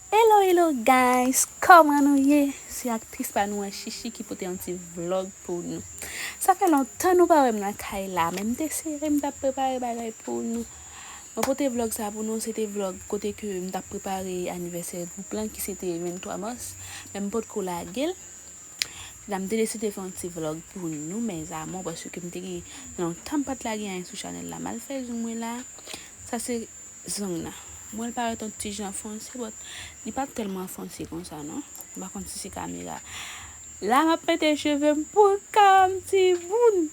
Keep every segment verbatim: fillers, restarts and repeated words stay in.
Hello, hello guys, kòman nou ye? Se aktris pa nou an Chichi ki pote yon ti vlog pou nou. Sa fè lontan nou pa wè m nan kay la, men m te sere, m t ap prepare bagay pou nou. Mwen pote vlog sa pou nou, se te vlog kote ke m t ap prepare anivèsè gwoup lan ki se te venntwa mas, men m potko lage l. La m te deside fè yon ti vlog pou nou, mes amours, paske m te gen lontan m pa t lage anyen sou chanèl la. M al fè zoom mwen la. Sa se zong nan. Mwen, l parèt yon ti jan fonse, but li pa tèlman fonse konsa, non. M pa konn si se kamera. La, m ap mete cheve m pou kòm timoun.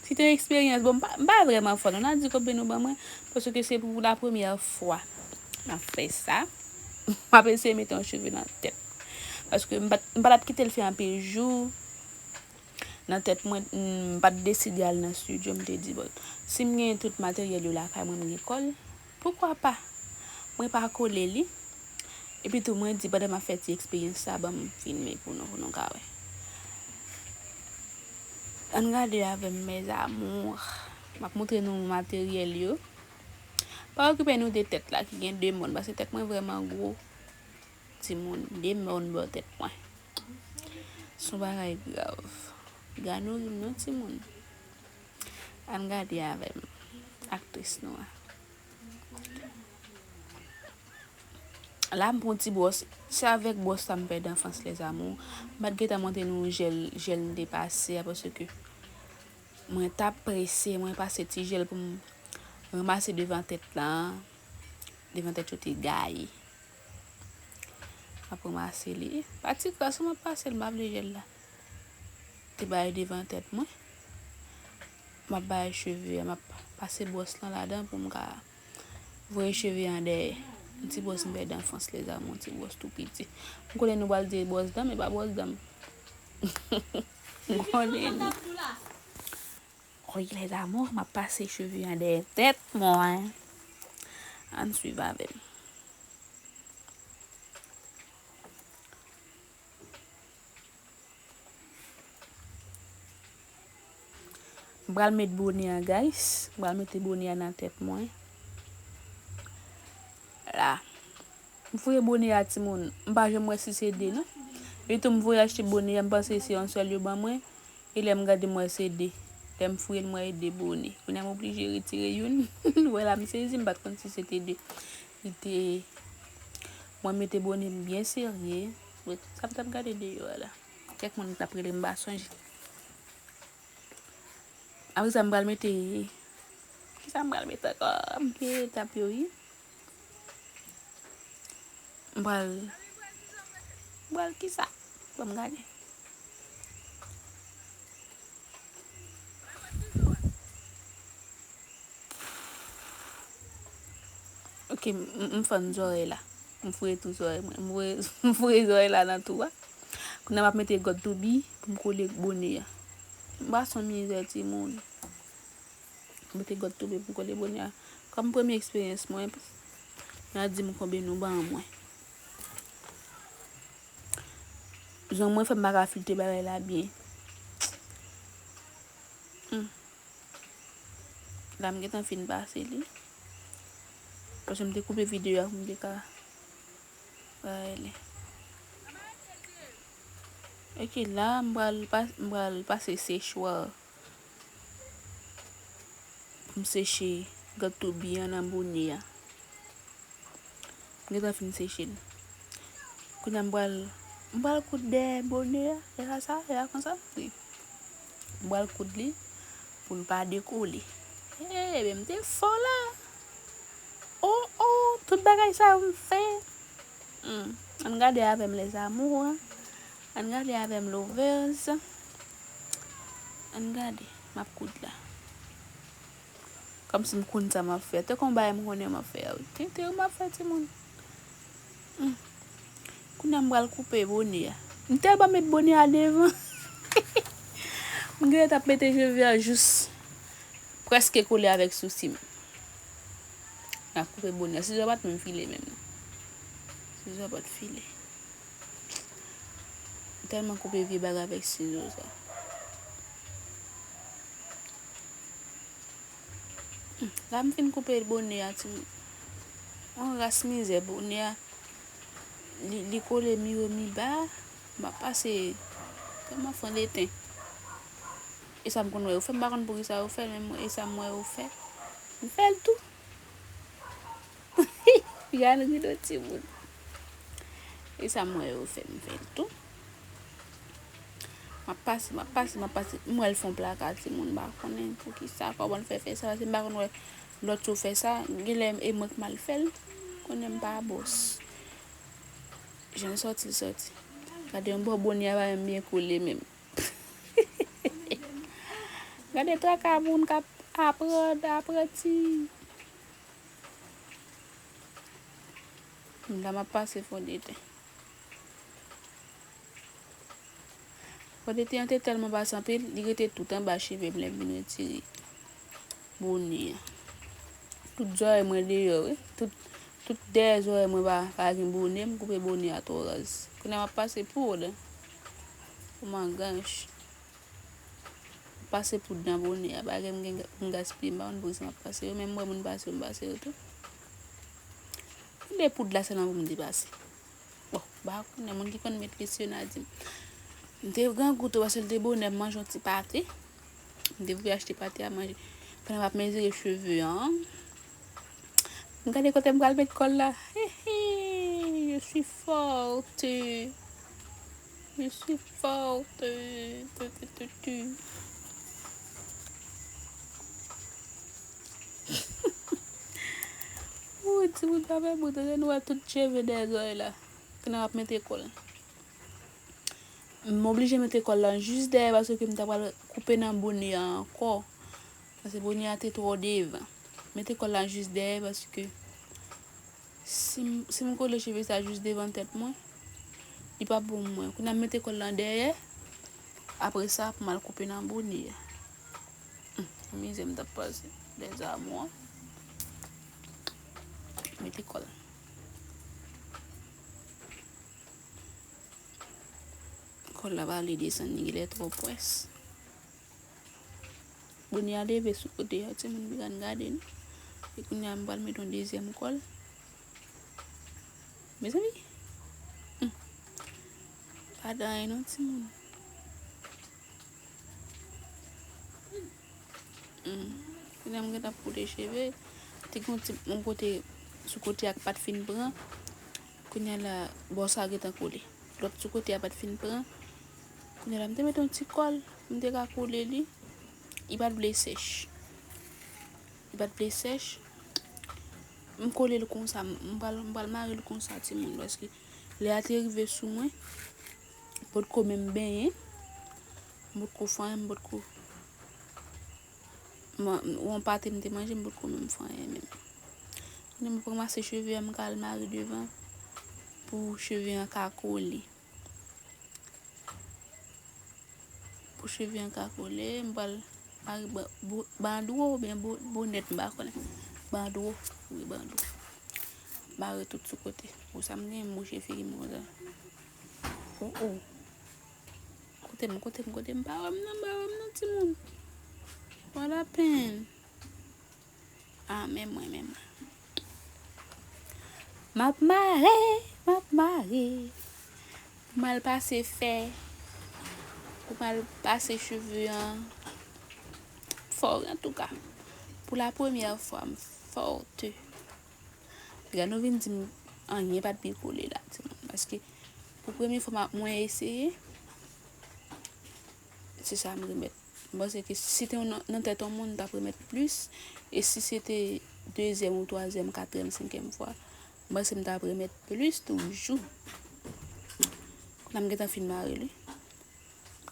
Se te yon eksperyans. Bon, m pa, m pa vrèman fò, non. N a di konbyen nou ban mwen, paske se pou la premyè fwa m ap fè sa. M ap eseye mete yon cheve nan tèt. Paske m pa t, m pa t ap kite l fè anpil jou nan tèt mwen, m pa t deside al nan estidyo, m te di, bon, si m gen tout materyèl yo lakay mwen, m gen kòl, poukwa pa? Mwen pa kole li. Epi tou, mwen di, pandan m ap fè ti eksperyans sa, ban m filme pou nou, pou nou ka wè. Ann gade avè m, mes amours. M ap montre nou materyèl yo. Pa okipe nou de tèt la ki gen de mòn, paske tèt mwen vrèman gwo. Timoun, de mòn bò tèt mwen. Se yon bagay grav. Gad nou rim non, timoun. Ann gade avè m. Aktris nou an. La, m pran ti bwòs. Se avèk bwòs sa m pèdi anfans, les amours. M pa t gentan montre nou jèl, jèl m te pase a, paske mwen t ap prese, mwen pase ti jèl pou m ranmase devan tèt la. Devan tèt yo te gaye. M ap ranmase li. Pa ti kras, m ap pase l, m pa vle jèl la. Te bay devan tèt mwen. M ap bay cheve a, m ap pase bwòs lan ladan pou m ka voye cheve an dèyè. Yon ti bwòs m pèdi anfans, les amours, yon ti bwòs tou piti. M konnen nou pral di bwòs dan, men pa bwòs dan. M konnen nou. Wi, les amours, m ap pase cheve an dèyè tèt mwen. Ann swiv avè m. M pral met bone a, guys. M pral mete bone a nan tèt mwen. La. M fouye bone a, timoun. M pa janm wè si se de, non. Epi tou, m voye achte bone a, m panse se yon sèl yo ban mwen. E lè m gade, m wè se de. Lè m fouye l, m wè e de bone. Kounye a, m oblije retire youn. Wè la, m sezi, m pa t konn si se te de. Li te, mwen mete bone m byen serye. Sa m t ap gade deyò a la. Kèk moun t ap rele m, m pa sonje. Apre sa, m pral mete, kisa m pral mete ankò? M bliye etap yo, wi. M pral, m pral kisa? Ban m gade. Ok, m, m, m fann zòrèy la. M fouye tou zòrèy mwen. M fouye, m fouye zòrèy la nan tou a. Kounye a m ap mete gòt toubi pou m kole bone a. M pase yon mizè, timoun. M mete gòt toubi pou m kole bone a. Kòm premye eksperyans mwen, n a di m konbyen nou ban mwen. Zong mwen fè m pa ka filte bagay la byen. Hmm. La m gentan fin pase li. Paske m te koupe videyo a pou m te ka, pa rele. Ok, la m pral pa-, m pral pase sechwa pou m seche gòt toubi an nan bone a. M gentan fin seche l. Kounye a m pral, m pral koud dèyè bone a. E sa, sa, e sa konsa? Wi. M pral koud li pou l pa dekole. Hey, men m te fò la. Oh, oh, tout bagay sa yo m fè. Hmm. Ann gade avè m, les amours. Ann gade avè m, lovers. Ann gade, m ap koud la. Kòmsi m konn sa m ap fè. Te konn bagay m konnen m ap fè a, wi. Tenten m ap fè, timoun. Hmm. Kounye a m pral koupe bone a. M tèlman met bone a devan. M genlè t ap mete cheve a jis prèske kole avèk sousi m. M ap koupe bone a. Sizo a pa t menm file menm, non. Sizo a pa t file. M tèlman koupe vye bagay avèk sizo sa. Hmm, la m fin koupe bone a, timoun. On ras mizè bone a. li, li kole mi wo mi ba, m ap pase kòman fondeten. E sa m konn wè yo fè, m pa konn poukisa yo fè l, men mwen, e sa m wè yo fè, m fè l tou. Gade rido timoun. E sa m wè yo fè, m fè l tou. M ap pase, m ap pase, m ap pase. M wè l fè yon plaka timoun, m pa konnen poukisa, kòman l fè fè sa, paske m pa konn wè lòt yo fè sa. Genlè e mwen k mal fè l. Konnen m pa bòs. Jan l sòti, l sòti. Gade yon bò bone a pa menm byen kole menm. Gade traka moun k ap aprann, apranti. La m ap pase fondeten. Fondeten an te tèlman pase anpil, li rete tout anba cheve m lè m vin retire bone an. Tout zòrèy mwen deyò, wi. Tout, tout dèyè zòrèy mwen pa, pa gen bone, m koupe bone a twò raz. Kounye a m ap pase poud. Oh my gosh. Pase poud nan bone a, bagay m gen pou m gaspiye, m pa konn poukisa m ap pase yo, men m wè moun pase yo, m pase yo tou. Gade poud la sèlman pou m te pase. Bon, m pa konnen, moun ki konn met kesyon a di m. M te grangou tou, paske l te bonè, m manje yon ti pate. M te vle achte pate a manje. Pandan m ap mezire cheve an. M gade kote m pral met kòl la. Hi, hi, je suis forte. Je suis forte. Tu, tu, tu, tu. Woy, timoun pa fè bout, tande nou wè tout cheve dèyè zòrèy la. Kounye a m ap mete kòl. M oblije mete kòl la jis dèyè paske m ta pral koupe nan bone a ankò. Paske bone a te twò devan. Mete kòl la jis dèyè paske si m, si m kole cheve sa jis devan tèt mwen, li p ap bon pou mwen. Kounye a m mete kòl la dèyè. Apre sa, pou m al koupe nan bone a. Hum, mizè m t ap pase. Dèzamou. Mete kòl. Kòl la pa vle desann, li genlè twò pwès. Bone a leve sou kote a, timoun, byen gade nou. E kounye a, m pral mete yon dezyèm kòl. Mezanmi. Hum. Pa gen anyen non, timoun. Hmm. Kounye a m gentan koule cheve. Te gen yon ti, yon kote sou kote a k pa t fin pran. Kounye a la, bò sa gentan koule. Lòt sou kote a pa t fin pran. Kounye a la, m te mete yon ti kòl. M te ka koule li. Li pa t vle sèch. Li pa t vle sèch. M kole l konsa. M pral, m pral mare l konsa, timoun. Paske lè a te rive sou mwen, m potko menm benyen. M potko fè anyen, m potko. Mwen, yon pate m te manje, m potko menm fè anyen menm. Kounye a m ap ranmase cheve a, m ka al mare devan pou cheve an ka kole. Pou cheve an ka kole, m pral mare ba-, bo-, bandwo oubyen bo-, bonèt, m pa konnen. Bandwo, wi, bandwo. Mare tout sou kote. Pou sa m gen mouche figi m konsa. Oh, oh. Kote m, kote m, kote m? Pa wè m non, pa wè m non, timoun. What happened? Ah, men mwen, men mwen. M ap mare, m ap mare. Pou m al pase fè. Pou m al pase cheve an. Fò, antouka. Pou la premyè fwa, m fòte. Gade nou vin di m anyen pa t byen kole la, timoun. Paske pou premye fwa m ap, mwen eseye, se sa m remèt. M panse ke si te yon nan, nan tèt yon moun, m t ap remèt plis. E si se te dezyèm ou twazyèm, katriyèm, senkyèm fwa, m panse m t ap remèt plis toujou. Kounye a m gentan fin mare li.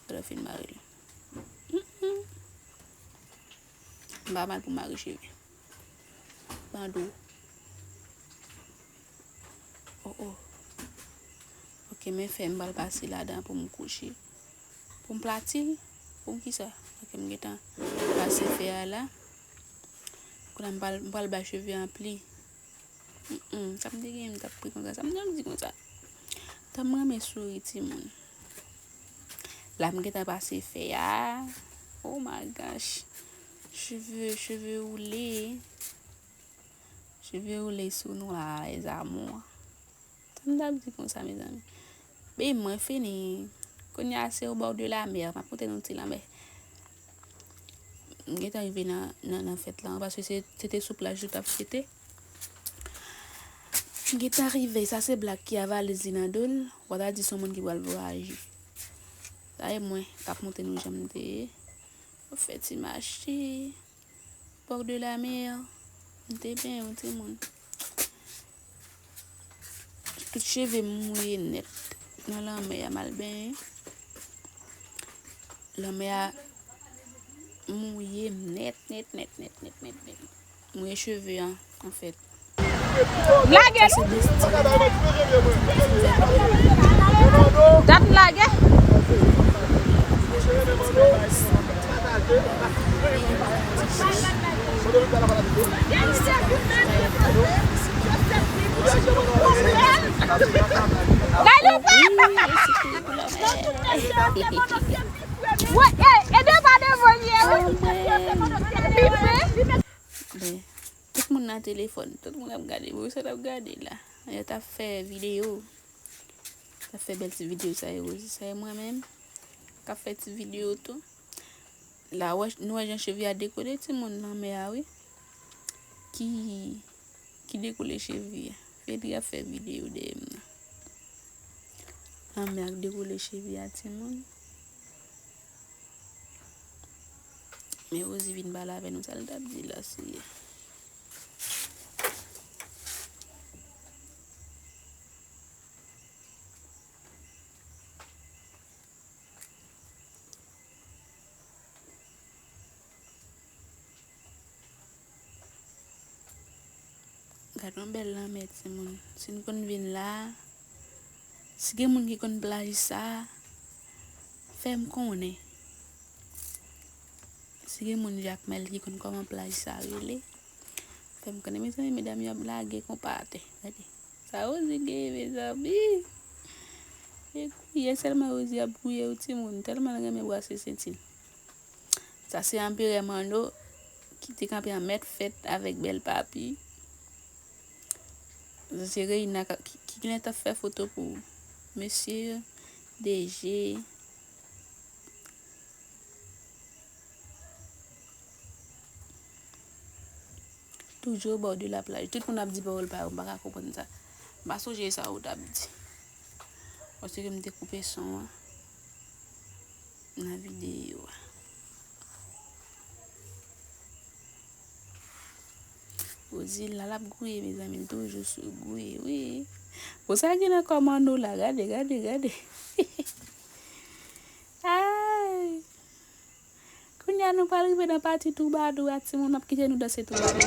Gentan fin mare li. Mm, mm. M pa mal pou mare cheve. Bando. Oh, oh. Ok, men fè m pral pase ladan pou m kouche. Pou m plati? Pou m kisa? Ok, m gentan pase fè a la. Kounye a m pral, m pral bay cheve an pli. Mm, mm, sa m te genyen, m t ap pri konsa. Sa m te ap di konsa. Tan m renmen souri timoun. La m gentan pase fè a. Oh my gosh. Cheve, cheve woule. Cheve woule sou nou la, les amours. Sa M t ap di konsa, mezanmi. Babe, mwen fini. Kounye a, se au bord de la mer. M ap montre nou ti lanmè. M gentan rive nan, nan, nan fèt lan, paske se, se te sou plaj yo t ap fete. M gentan rive. Sa se Black ki a valiz li nan do l. Ou ta di se yon moun ki pral vwayaje. Sa e mwen k ap montre nou jan m te ye. Ou fè ti mache. Bord de la mer. M te benyen, yon timoun. Tout cheve m mouye nèt. Nan lanmè a, m al benyen. Lanmè a mouye m nèt, nèt, nèt. Mouye cheve an, anfèt. Lage l. Dat lage. Lale ou pa. Wè, e, e devan devan l ye, wi. Bipe. Bon, tout moun nan telefòn, tout moun ap gade, Wilson ap gade la. Yo t ap fè videyo. T ap fè bèl ti videyo sa yo, Rosie. Sa e mwen menm k ap fè ti videyo tou. La, wè, nou wè jan cheve a dekole, timoun, lanmè a, wi. Ki, ki dekole cheve a. Fedri ap fè videyo dèyè m nan. Lanmè a k dekole cheve a, timoun. Men Rosie vin pale avè nou, sa l t ap di la, sou ye. Gad yon bèl lanmè, timoun. Si n konn vin la, si gen moun ki konn plaj sa, fè m konnen. Si gen moun Jakmèl ki konn kòman plaj sa rele, fè m konnen, mezanmi, medam yo ap lage konpa atè. Gade. Sa Rosie genyen, mezanmi. E gouye, sèlman Rosie ap gouye, wi, timoun. Tèlman l renmen brase senti l. Sa se Anperè Manno ki te kanpe an mèt fèt avèk Bèl Papi. Sa se Reina ka, ki, ki genlè t ap fè foto pou mesye D G. Toujours au bord de la plage. Tout moun ap di pawòl pa yo, m pa ka konprann sa. M pa sonje sa ou t ap di. Paske m te koupe son an nan videyo a. Rosie la, l ap gouye, mezanmi, l toujou sou gouye, wi. Bon, sa gen nan kòmann nou la, gade, gade, gade. Ay. Kounye a, nou pral rive nan pati twoubadou a, timoun, m ap kite nou danse twoubadou.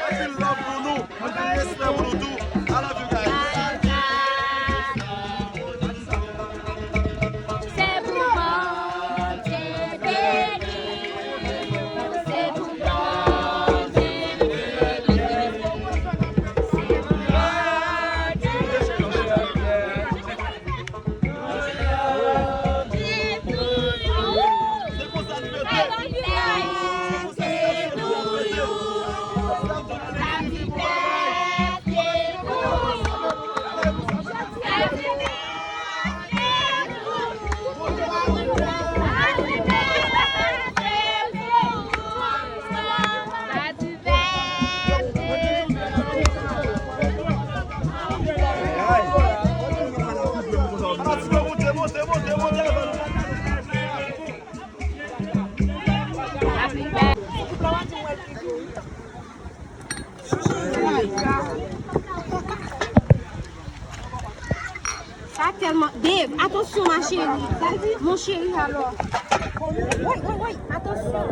Anpil love pou nou, anpil respè pou nou tou. I love you guys. Sa tèlman. Babe, atansyon, ma chérie. Mon chéri, alò. Woy, woy, woy, atansyon.